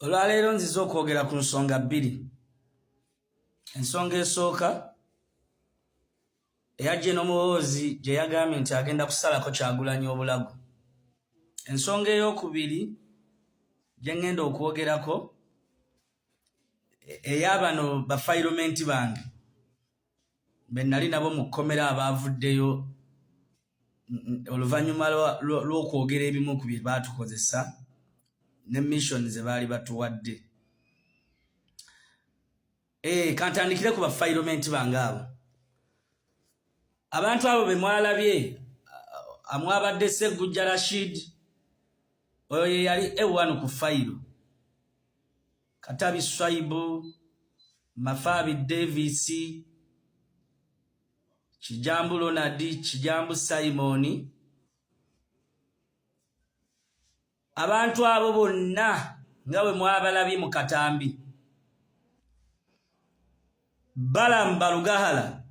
Olwaleero nzize okwogera ku nsonga bbiri. Ensonga esooka eya General Muhoozi gye yagambye nti agenda kusalako Kyagulanyi obulago. Ensonga ey'okubiri gye ŋŋenda okwogerako ey'abano bafayiromenti bange be nali nabo mu kkomera abaavuddeyo oluvannyuma lw'okwogera ebimu ku bye baatukozesa ne mission ze baali batuwadde. Eh, kantandikire ku bafayiromenti bange abo. Abantu abo be mwalabye amwabadde Sseggujja Rashid, oyo ye yali A1 ku fayiro. Katabi Swaibu, Mafaabi Davis, Kijambu Ronald, Kijambu Simon. Abantu abo bonna nga bwe mwabalabye mu katambi. Balaam Balugahala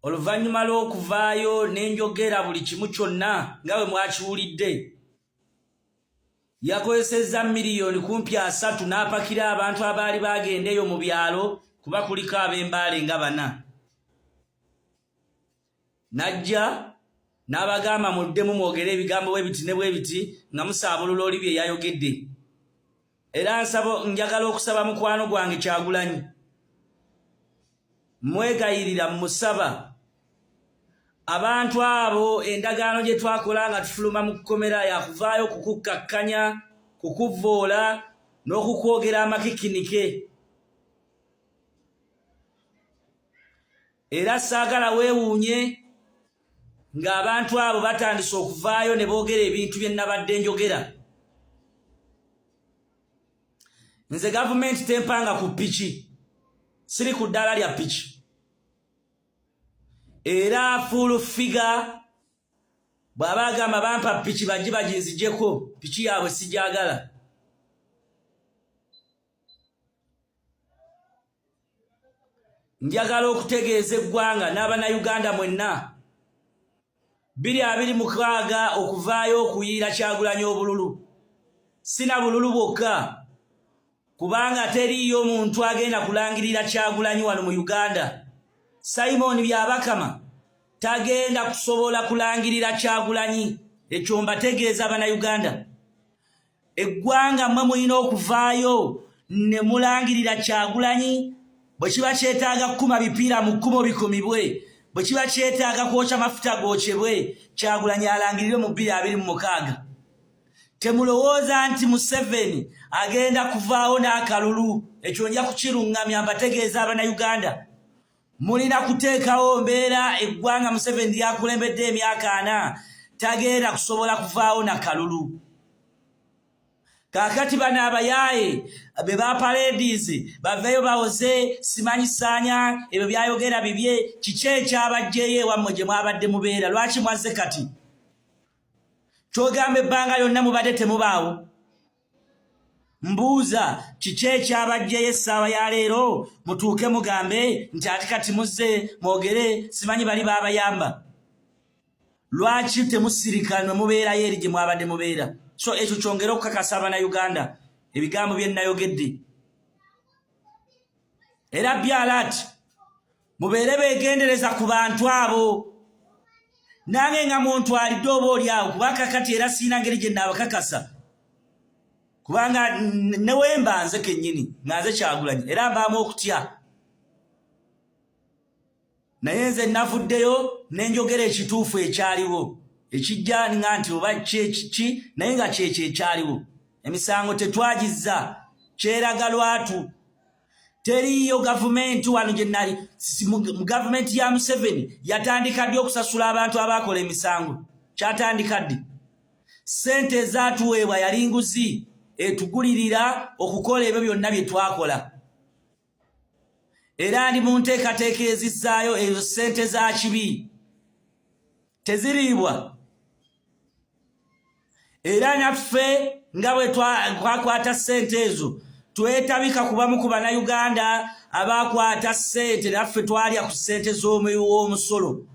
oluvannyuma lw'okuvaayo n'enjogera buli kimu kyonna nga bwe mwakiwulidde Yakozesezza miriyoni kumpi 30 n'apakira abantu abaali bagenda eyo mu byalo kuba kuliko ab'embaale nga bana. N'ajja n'abagamba muddemu mwogere ebigambo bwe biti ne bwe biti nga musaabulula oli bye yayogedde. Era nsaba njagala okusaba mukwano gwange Kyagulanyi. Mwegayirira mmusaba abantu abo endagaano gye twakola nga tufuluma mu kkomera yakuvaayo kukukkakkanya, kukuvvoola n'okukwogera amakikinike. Era saagala weewuunye ng'abantu abo batandise okuvaayo ne boogera ebintu bye nnabadde njogera. Nze gavumenti tempanga ku piki, siri ku ddaala lya piki. Era full figure bw'aba agamba bampa piki bajje baginzijeko, piki yaabwe sijagala. Njagala okutegeeza eggwanga n'Abannayuganda mwenna, 2026 okuvaayo okuyiira Kyagulanyi obululu, si na bululu bwokka, kubanga teriiyo muntu agenda kulangirira Kyagulanyi wano mu Uganda. Simon Byabakama tagenda kusobola kulangirira Kyagulanyi, ekyo mbategeeza Abannayuganda. Eggwanga mmwe mulina okuvaayo ne mulangirira Kyagulanyi. Bwe kiba kyetaaga kukuma bipiira mu kkubo bikumibwe, bwe kiba kyetaaga kwokya mafuta gookyebwe, Kyagulanyi alangirirwe mu 2026. Temulowooza nti Museveni agenda kuvaawo n'akalulu, ekyo nja kukiruŋŋamya mbategeeza Abannayuganda. Mulina kuteekawo mbeera eggwanga Museveni lyakulembedde emyaka 40 tagenda kusobola kuvaawo na kalulu. Kaakati bano abayaaye be ba paredizi baveeyo bawoze simanyi saanya ebyo byayogera bibye, kiki ekyabaggyeyo ewammwe gye mwabadde mubeera? Lwaki mwazze kati? Kyogamba ebbanga lyonna mubadde temubaawo? Mbuuza kiki ekyabaggyeyo essaawa ya leero mutuuke mugambe nti ate kati muzze mwogere simanyi bali baabayamba. Lwaki temusirika ne mubeerayo eri gye mwabadde mubeera? So ekyo kyongere okukakasa Abannayuganda ebigambo bye nnayogedde. Era byalaati mubeere beegendereza ku bantu abo. Nange nga muntwalidde oba oli awo, kuba kakati era sirina ngeri gye nnaabakakasa, kubanga ne wemba nze kennyini nga nze Kyagulanyi era mbaamu okutya. Naye nze navuddeyo ne njogera ekituufu ekyaliwo, ekijja nga nti oba ki, naye nga kyekyo ekyaliwo. Emisango tetwagizza, kyeraga lwatu. Teriiyo gavumenti wano gye nali mu gavumenti ya Museveni yatandika ddi okusasula abantu abaakola emisango? Kyatandika ddi? Ssente ezaatuweebwa yali nguzi etugulirira okukola ebyo byonna bye twakola. Era ndi mu nteekateeka ezizzaayo ezo ssente za kibi, teziriibwa. Era naffe nga bwe twakwata ssente ezo twetabika kubamu ku Bannayuganda abakwata ssente, naffe twalya ku ssente z'omuwi w'omusolo,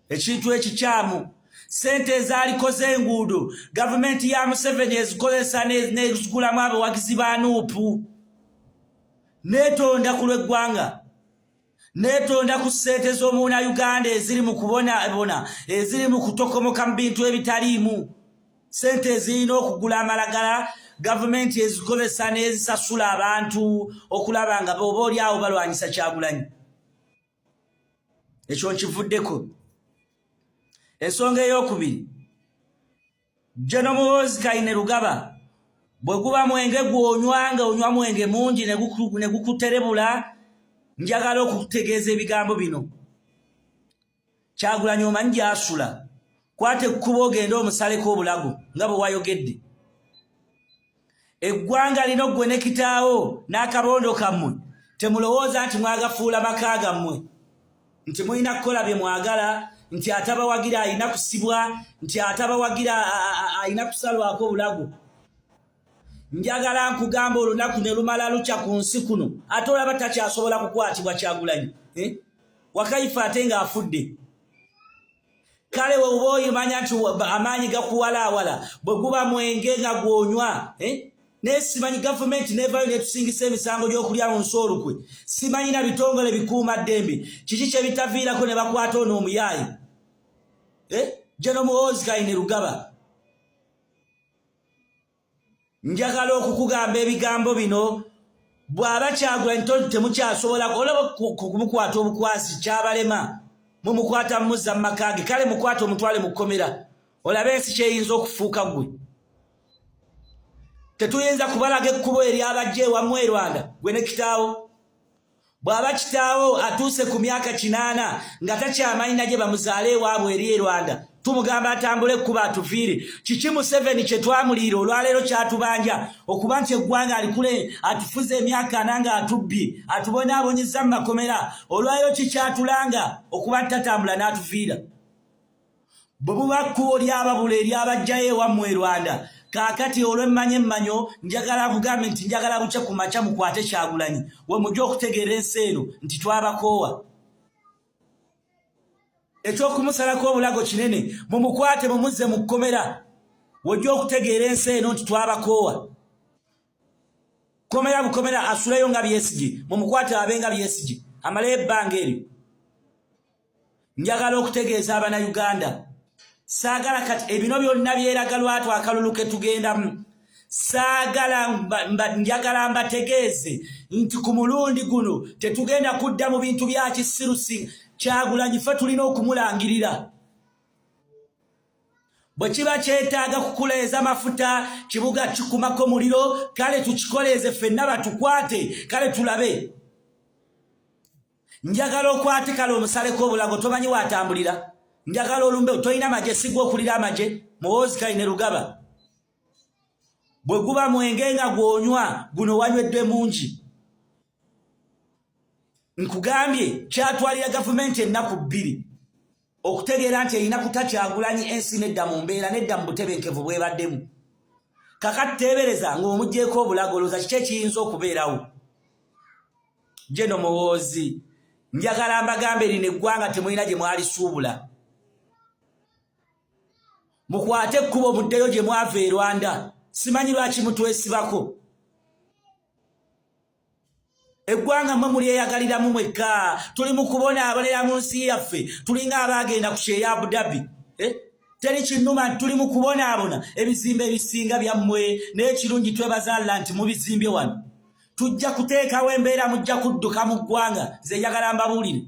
ekintu ekikyamu. Ssente ezaalikoze enguudo gavumenti ya Museveni ezikozesa nezigulamu abawagizi ba Nuupu. Neetonda ku lw'eggwanga, neetonda ku ssente z'omuuna Uganda eziri mu kubonabona, eziri mu kutokomoka mu bintu ebitaliimu. Ssente ezirina okugula amalagala gavumenti ezikozesa n'ezisasula abantu okulaba nga oba oli awo balwanyisa Kyagulanyi. Ekyo nkivuddeko. Ensonga ey'okubiri, General Muhoozi Kainerugaba, bwe guba mwenge gw'onywa nga onywa mwenge mungi ne gukuterebula, njagala okukutegeeza ebigambo bino. Kyagulanyi omanyi gy'asula, kwata ekkubo ogende omusaleko obulago nga bwe wayogedde. Eggwanga lino ggwe ne kitaawo n'akabondo kammwe temulowooza nti mwagafuula maka gammwe, nti mulina kukola bye mwagala, nti atabawagira alina kusibwa, nti atabawagira alina kusalwako obulago. Njagala nkugamba olunaku ne lumala lukya ku nsi kuno, ate olaba takyasobola kukwatibwa Kyagulanyi, eh? Wakaifa ate ng'afudde. Kale woba oyimanya nti amaanyi gakuwalaawala bwe guba mwenge nga gwonywa, eh? Naye simanyi gavumenti nevayo netusingisa emisango gy'okulya mu nsi olukwe. Simanyi na bitongole bikuuma ddembe kiki kye bitaviirako ne bakwata ono omuyaayi, eh? General Muhoozi Kainerugaba, njagala okukugamba ebigambo bino. Bw'aba Kyagulanyi temukyasobola olaba kumukwata obukwasi, kyabalema, mumukwata mumuzza mu maka ge. Kale mukwate omutwale mu kkomera olabe ensi kyeyinza okufuuka. Ggwe tetuyinza kubalaga ekkubo eryabajja ewammwe e Rwanda, gwe ne kitaawo. Bw'aba kitaawo atuuse ku myaka 80 nga takyamanyi na gye bamuzaale ewaabwe eri e Rwanda, tumugamba atambule ekkubo atuviire. Kiki Museveni kye twamuliira olwaleero kyatubanja okuba nti eggwanga alikule atufuze emyaka 40 nga atubbye, atubonaabonyeza mu makomera? Olwaleero kikyatulanga okuba nti tatambula n'atuviira? Bwe buba kkubo lyababula eryabajjayo ewammwe e Rwanda, kaakati olw'emmanyo emmanyo njagala nkugambe nti njagala bukye ku makya mukwate Kyagulanyi, we mujja okutegeera ensi eno nti twabakoowa. Eky'okumusalako obulago kinene, mumukwate mumuzze mu kkomera, wojja okutegeera ensi eno nti twabakoowa. Komera bukomera asuleyo nga Besigye, mumukwate abe nga Besigye, amaleyo ebbanga eryo. Njagala okutegeeza Abannayuganda, saagala kati ebino byonna byeraga lwatu akalulu ke tugendamu. Saagala, njagala mbategeeze nti ku mulundi guno tetugenda kudda mu bintu bya kisirusi. Kyagulanyi ffe tulina okumulangirira. Bwe kiba kyetaaga kukuleeza mafuta kibuga kikumako muliro, kale tukikoleeze ffenna batukwate, kale tulabe. Njagala okwate kale omusaleko obulago, tomanyi waatambulira. Njagala olumbe, tolina magye, sigwa okulira amagye. Muhoozi Kainerugaba, bwe guba mwenge nga gwonywa guno wanywedde mungi. Nkugambye kyatwalira gavumenti ennaku 2 okutegeera nti erina kuta Kyagulanyi, ensi nedda mu mbeera, nedda mu butebenkevu bwebaddemu. Kakati teebereza ng'omuggyeko obulago, olowooza kiki ekiyinza okubeerawo? Jeno Muhoozi, njagala mbagambe lino eggwanga temulina gye mwalisuubula. Mukwate ekkubo muddeyo gye mwava e Rwanda. Simanyi lwaki mutwesibako. Eggwanga mmwe mulyeyagaliramu mwekka. Tuli mu kubonaabonera mu nsi yaffe, tulinga abaagenda ku kyeyo Abu Dhabi, eh? Teri kinnuma nti tuli mu kubonaabona. Ebizimbe ebisinga byammwe, naye ekirungi twebaza Allah nti mubizimbye wano. Tujja kuteekawo embeera, mujja kudduka mu ggwanga. Nze njagala mbabuulire,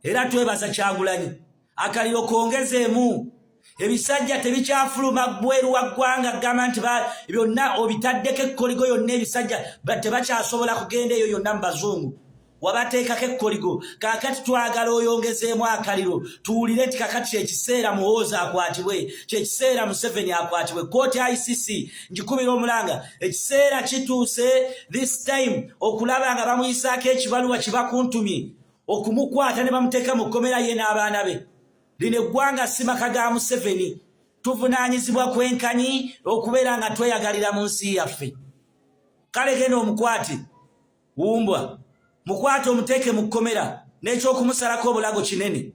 era twebaza Kyagulanyi, akaliro kongezeemu. Ebisajja tebikyafuluma bweru wa ggwanga. Gamba nti byonna obitaddeko ekkoligo yonna, ebisajja tebakyasobola kugenda eyo yonna mu bazungu, wabateekako ekkoligo. Kaakati twagala oyongezeemu akaliro, tuwulire nti kakati kyekiseera Muhoozi akwatibwe, kyekiseera Museveni akwatibwe. Kooti ICC ngikubira omulanga, ekiseera kituuse this time okulaba nga bamuyisaako ekibaluwa kibakuntumye okumukwata ne bamuteeka mu kkomera ye n'abaana be. Lino eggwanga si maka ga Museveni. Tuvunaanyizibwa kwenkanyi okubeera nga tweyagalira mu nsi yaffe. Kale genda omukwate, wumbwa, mukwate omuteeke mu kkomera, n'ekyokumusalako obulago kinene.